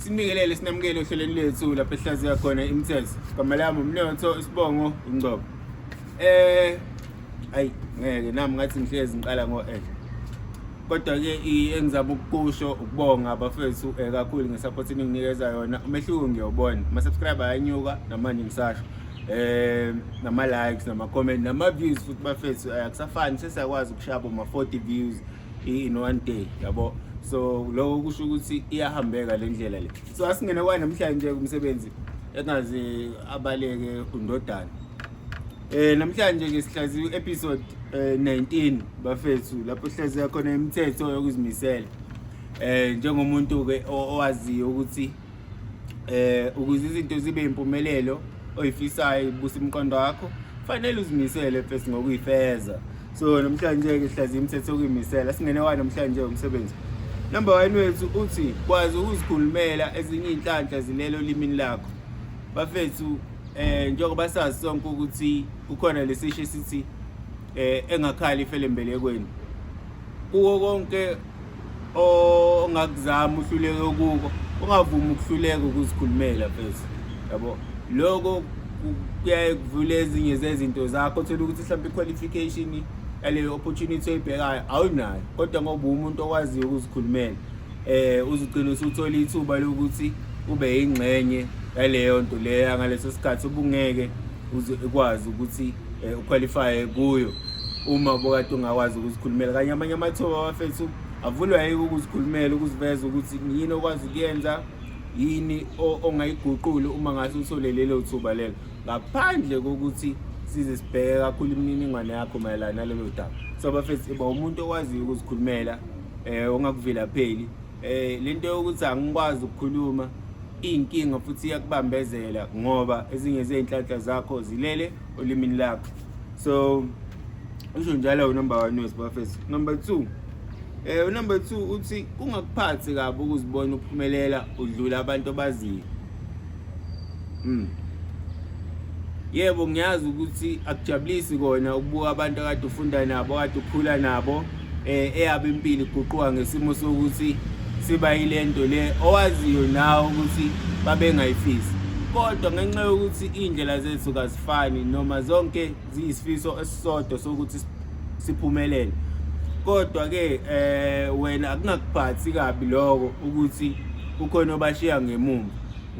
Sinibingelele sinamukele ohlelweni lethu lapho esihlaziya khona imithetho. Igama lami uMnotho isibongo uNgcobo. Eh ayi ngeke nami ngathi ngihlezi ngiqala ngo eh. Kodwa ke engizama ukukusho ukubonga abafethu kakhulu ngesupport eninginikeza yona. Umehluko ngiyawubona. Ama subscriber ayanyuka namanje ngisasho. Nama likes nama comment nama views futhi bafethu akusafani sesiyakwazi ukushaya boma 40 views in one day yabo. So lokho kusho ukuthi iyahambeka le ndlela le. So asingene kwa namhlanje kumsebenzi engaze abaleke undodana. Namhlanje ke sihlaziya episode 19 bafethu lapho sihlaziya khona imithetho yokuzimisela. Njengomuntu ke owaziyo ukuthi ukuze izinto zibe impumelelo oyifisayo ibusa umqondo wakho fanele uzimisele first ngokuyifeza. So namhlanje ke sihlaziya imithetho yokuyimisela. Singene wa namhlanje umsebenzi. Number 1 wethu uthi kwazi ukuzikhulumela ezinye inhlanhla zilelo limini lakho. Bafethu njengoba sazi sonke ukuthi kukhona lesisho esithi engakhali ifele embelekweni. Kuko konke ongakuzama uhluleke kuko, ungavumi ukuhluleka ukuzikhulumela mfethu. Yabo, lokho kuyaye kuvule ezinye zezinto zakho, uthola ukuthi mhlawumbe i-qualification yaleyo opportunity oyibhekayo awunayo, kodwa ngoba umuntu okwaziyo ukuzikhulumela uzugcina usuthola ithuba lokuthi ube yingxenye yaleyo nto leyo ngaleso sikhathi ubungeke uze ukwazi ukuthi uqualify kuyo uma bokade ungakwazi ukuzikhulumela. Kanye amanye amathuba abafethu avulwa yiko ukuzikhulumela, ukuziveza ukuthi yini okwazi ukuyenza, yini ongayiguqula uma ngase uthole lelo thuba lelo, ngaphandle kokuthi size sibheke kakhulu imininingwane yakho mayelana nalelo daba. So bafethu, iba umuntu okwaziyo ukuzikhulumela, ongakuvilapheli. Lento yokuthi angikwazi ukukhuluma iyinkinga futhi iyakubambezela ngoba ezinye zey'nhlanhla zakho zilele olimini lakho. So usho njalo unumber 1 wethu bafethu. Number 2, unumber 2 uthi kungakuphathi kabi ukuzibona uphumelela udlula abantu obaziyo. Yebo, ngiyazi ukuthi akujabulisi kona ukubuka abantu akade ufunda nabo, akade ukhula nabo, eyabo impilo iguquka ngesimo sokuthi siba yilento le owaziyo nawe ukuthi babengayifisi. Kodwa ngenxa yokuthi iy'ndlela zethu kazifani noma zonke ziyisifiso esisodwa sokuthi siphumelele, kodwa ke wena akungakuphathi kabi lokho ukuthi kukhona obashiya ngemumva,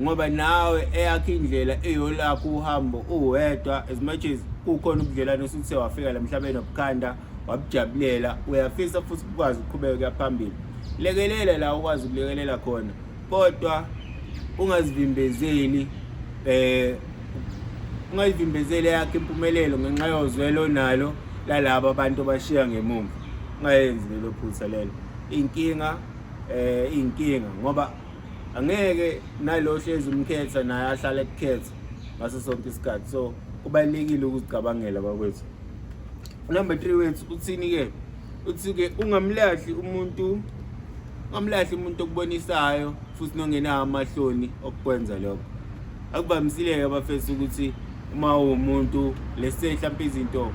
ngoba nawe eyakho indlela eyolakho uhambo uwedwa. As much as kukhona ubudlelwane osuthe wafika la emhlabeni wabukhanda wabujabulela, uyafisa futhi ukwazi ukuqhubeka kuya phambili. Lekelela la ukwazi ukulekelela khona, kodwa ungazivimbezeli ungayivimbezeli yakho impumelelo ngenxa yozwelo onalo lalabo abantu obashiya ngemumva. Ungayenzi lelo phutha lelo. Inkinga inkinga ngoba angeke nalo hlezi umkhetha naye ahlale ekukhetha ngaso sonke isikhathi. So kubalulekile ukuzicabangela bakwethu. Number 3 wethu uthini ke? Uthi ke ungamlahli umuntu, ungamlahli umuntu okubonisayo futhi nongenawo amahloni okukwenza lokho. Akuvamisile-ke abafethu ukuthi uma uwumuntu lese mhlawumpe izinto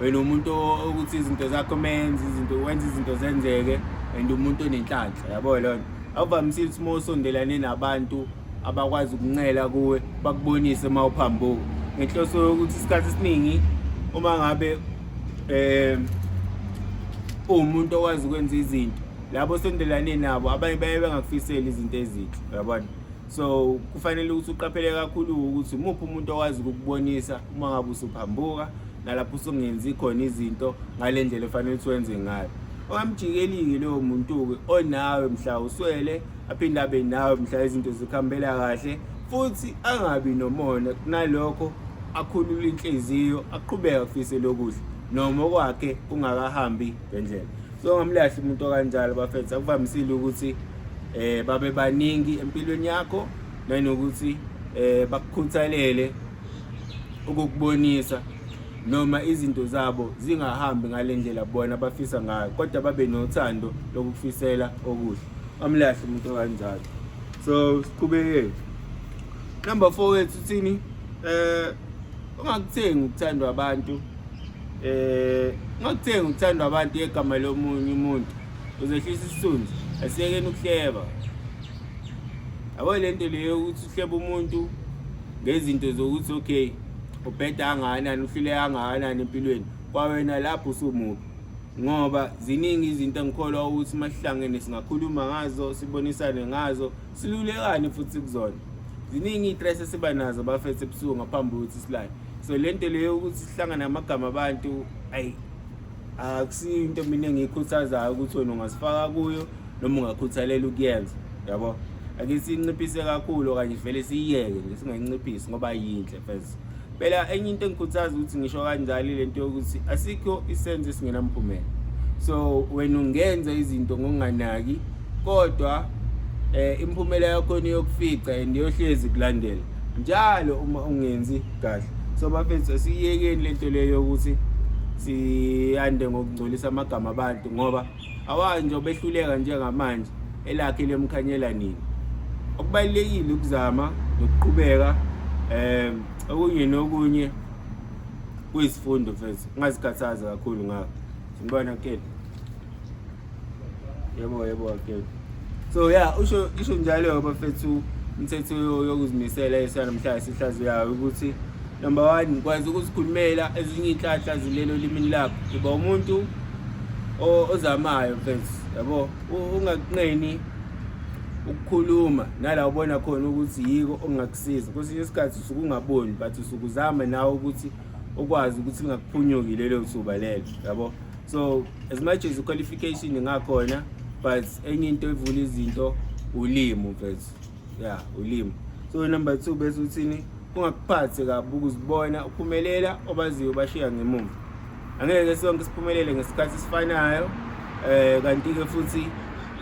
wena umuntu ukuthi izinto zakho menza izinto wenza izinto zenzeke and umuntu onenhlanhla, yabo lona. Akuvamisile ukuthi uma usondelane nabantu abakwazi ukuncela kuwe bakubonise uma uphambuka, ngenhloso yokuthi isikhathi esiningi uma ngabe uwumuntu okwazi ukwenza izinto, labo osondelane nabo abanye baye bengakufiseli izinto ezinhle, uyabona. So kufanele ukuthi uqaphele kakhulu ukuthi umuphi umuntu okwazi ukukubonisa uma ngabe usuphambuka nalapho usungenzi khona izinto ngale ndlela ofanele ukuthi wenze ngayo. Ungamjikeli-ke loyo muntu-ke onawe mhla uswele, aphinde abe nawe mhla izinto zikuhambela kahle, futhi angabi nomona, kunalokho akhulule inhliziyo aqhubeke akufisele okuhle noma okwakhe kungakahambi ngendlela. So ungamlahli umuntu okanjalo bafethu. Akuvamisile ukuthi babe baningi empilweni yakho nanokuthi bakukhuthalele ukukubonisa noma izinto zabo zingahambi ngale ndlela bona bafisa ngayo, kodwa babe nothando lokufisela okuhle. Amlahle umuntu okanjalo. So siqhubeke. Number 4 wethu uthini? Ungakuthengi ukuthandwa abantu. Ungakuthengi ukuthandwa abantu ngegama lomunye umuntu. Uzehlisa isithunzi. Asiyekeni ukuhleba. Yabo le nto leyo ukuthi uhlebe umuntu ngezinto zokuthi okay ubheda kangakanani, uhluleka kangakanani empilweni, kwawena lapho usumubi. Ngoba ziningi izinto engikholwa ukuthi masihlangene singakhuluma ngazo, sibonisane ngazo, silulekane futhi kuzona. Ziningi iy'stress esiba nazo bafethu ebusuku ngaphambi kokuthi silale. So le nto leyo ukuthi sihlangane amagama abantu, ayi akusiyo into mina engiyikhuthazayo ukuthi wena ungazifaka kuyo noma ungakhuthalela ukuyenza, yabo. Ake siyinciphise kakhulu okanye vele siyiyeke nje singayinciphisi ngoba yinhle first. Phela enye into engikhuthaza ukuthi ngisho kanjalo ile nto yokuthi asikho isenzo esingenamphumela. So wena ungenza izinto ngokunganaki kodwa imiphumela yakhona iyokufica and iyohlezi kulandela njalo uma ungenzi kahle. So bafethu asiyekeni lento leyo yokuthi siyande ngokungcolisa amagama abantu ngoba awazi nje obehluleka njengamanje elakhe liyomkhanyela nini. Okubalulekile ukuzama nokuqhubeka okunye nokunye kuyisifundo mfethu, ungazikhathazi kakhulu ngakho. Ngibona ke. Yebo yebo ke. So yeah, usho isho njalo bafethu umthetho yokuzimisela esanamhlanje sihlaziyayo ukuthi number 1 ngikwazi ukuzikhulumela ezinye iy'nhlanhla zilelo olimini lakho. Uba umuntu ozamayo mfethu, yabo, ungakunqeni ukukhuluma nala ubona khona ukuthi yiko okungakusiza. Kwesinye isikhathi usuke ungaboni but usuke uzama nawe ukuthi ukwazi ukuthi lingakuphunyuki lelo thuba lelo, yabo. So as much as qualification ingakhona but enye into evula izinto ulimi mfethu, yeah, ulimi. So number 2 bese uthini, ungakuphathi kabi ukuzibona uphumelela obaziyo bashiya ngemuva. Angeke sonke siphumelele ngesikhathi esifanayo, kanti-ke futhi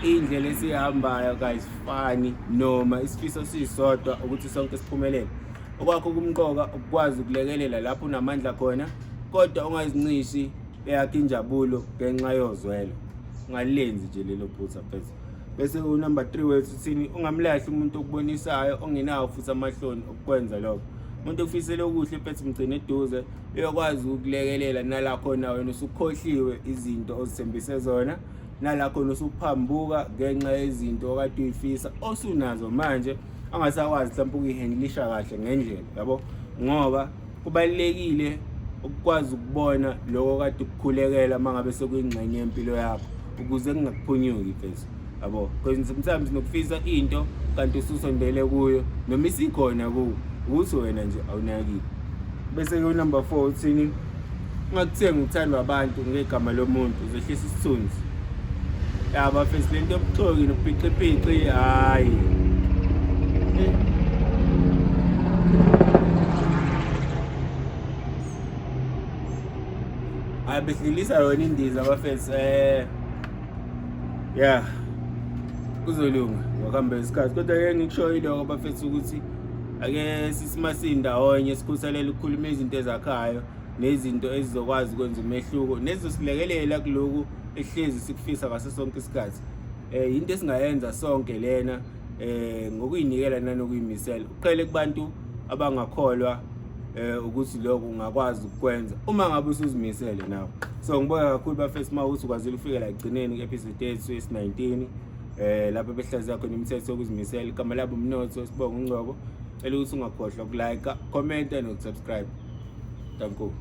indlela esihambayo kayifani noma isifiso sisodwa ukuthi sonke siphumelele. Okwakho kumqoka ukukwazi ukulekelela lapho unamandla khona, kodwa ungazincishi eyakho injabulo ngenxa yozwelo. Ungalenzi nje lelo phutha mfethu. Bese unumber 3 wethu uthini, ungamlahli umuntu okubonisayo ongenawo futhi amahloni okukwenza lokho. Umuntu okufisela okuhle mfethu mgcine eduze, uyokwazi ukukulekelela nala khona wena usukhohliwe izinto ozithembise zona, nala khona usuphambuka ngenxa yezinto okade uyifisa osunazo manje angasakwazi mhlawumbe ukuyihandlisha kahle ngendlela, yabo. Ngoba kubalulekile ukukwazi ukubona lokho kade ukukhulekela uma ngabe sekuyingxenye yempilo yakho ukuze kungakuphunyuki mfethu, yabo. Because sometimes nokufisa into kanti ususondele kuyo noma isikhona kuwo ukuthi wena nje awunakile. Bese-ke unumber 4 uthini, ungakuthengi ukuthandwa abantu ngegama lomuntu, uzehlisa isithunzi. Ya bafethu, lento yobuxoki nobuphiciphici hhayi. Hayi behlilisa yona indiza bafethu, yeah, kuzolunga ngokuhamba isikhathi. Kodwa-ke ngikushoyo iloko bafethu ukuthi ake sisimasindawonye sikhuthalele ukukhuluma izinto ezakhayo nezinto ezizokwazi ukwenza umehluko nezosilekelela kuloku ehlezi sikufisa ngaso sonke isikhathi. Into esingayenza sonke lena ngokuyinikela nanokuyimisela. Uqhele kubantu abangakholwa ukuthi lokho ungakwazi ukukwenza uma ngabe usuzimisele nawe. So ngibonga kakhulu bafethu uma ukuthi ukwazile ukufika la ekugcineni ku-episode yethu yesi-19 lapho behlaziya khona imithetho yokuzimisela. Igama labo Mnotho, sibonga uNgcobo. Cela ukuthi ungakhohlwa ukulike, comment nokusubscribe. Danko.